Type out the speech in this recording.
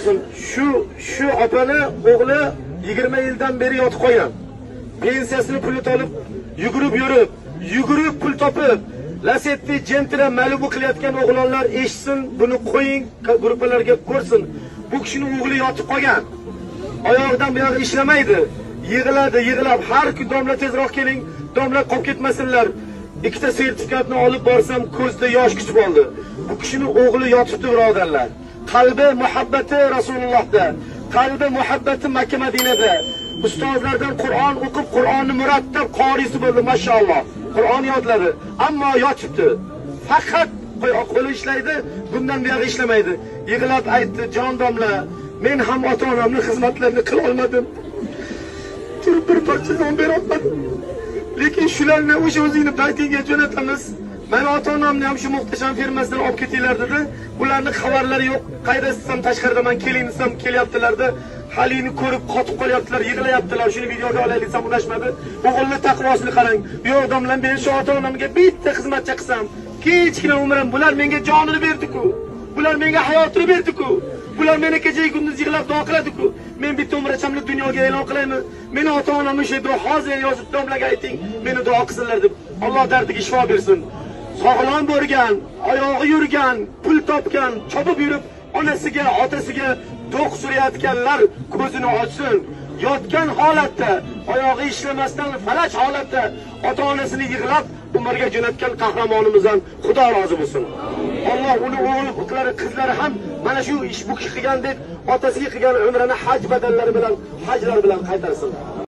bo'lsin. Shu opani o'g'li 20 yildan beri yotib qolgan. Pensiyasini pulini olib, yugurib yurib, yugurib pul topib, Lasetti, Gentra, Malibu qilayotgan o'g'lonlar eshitsin, buni qo'ying, gruppalarga ko'rsin. Bu kishining o'g'li yotib qolgan. Oyog'idan buyog'i ishlamaydi. Yig'iladi, yig'ilab har kun domla tezroq keling, domla qolib ketmasinlar. Ikkita sertifikatni olib borsam ko'zda yosh kutib oldi. Bu kishining o'g'li yotibdi, birodarlar. Qalbi muhabbati Rasulullohda, qalbi muhabbati Makka Madinada. Ustozlardan Qur'on o'qib, Qur'onni murattab qorisi bo'ldi, mashalloh. Qur'on yodladi, ammo yotibdi. Faqat qo'li ishlaydi, bundan buyog'i ishlamaydi. Yig'ilab aytdi, jon domla, men ham ota-onamning xizmatlarini qila olmadim. Turib bir parcha non bera olmadim. Lekin shularni o'sha o'zingni baytingga jo'natamiz. Mani ota-onamni ham shu muhtasham firmasidan olib ketinglar dedi. Ularni xabarlari yo'q. Qayda desam tashqaridaman, keling desam kelyaptilar-da. Halini ko'rib qotib qolyaptilar, yig'layaptilar. Shuni videoga olaylik desam unashmadi. O'g'ilni taqvosini qarang. Yo'q domlam, men shu ota-onamga bitta xizmatcha qilsam, kichkina umrim bular menga jonini berdi-ku. Bular menga hayotini berdi-ku. Bular meni kecha kunduz yig'lab duo qiladi-ku. Men bitta umrachamni dunyoga e'lon qilaymi? Meni ota-onam o'sha duo hozir yozib domlaga ayting, meni duo qilsinlar deb. Alloh dardiga shifo bersin. Sog'lom bo'lgan, oyog'i yurgan, pul topgan, chopib yurib onasiga, otasiga do'q surayotganlar ko'zini ochsin. Yotgan holatda, oyog'i ishlamasdan falaj holatda ota-onasini yig'lab umrga jo'natgan qahramonimizdan Xudo rozi bo'lsin. Alloh uni o'g'il, qizlari ham mana shu ish bu kishi qilgandek otasiga qilgan umrini haj badallari bilan, hajlar bilan qaytarsin.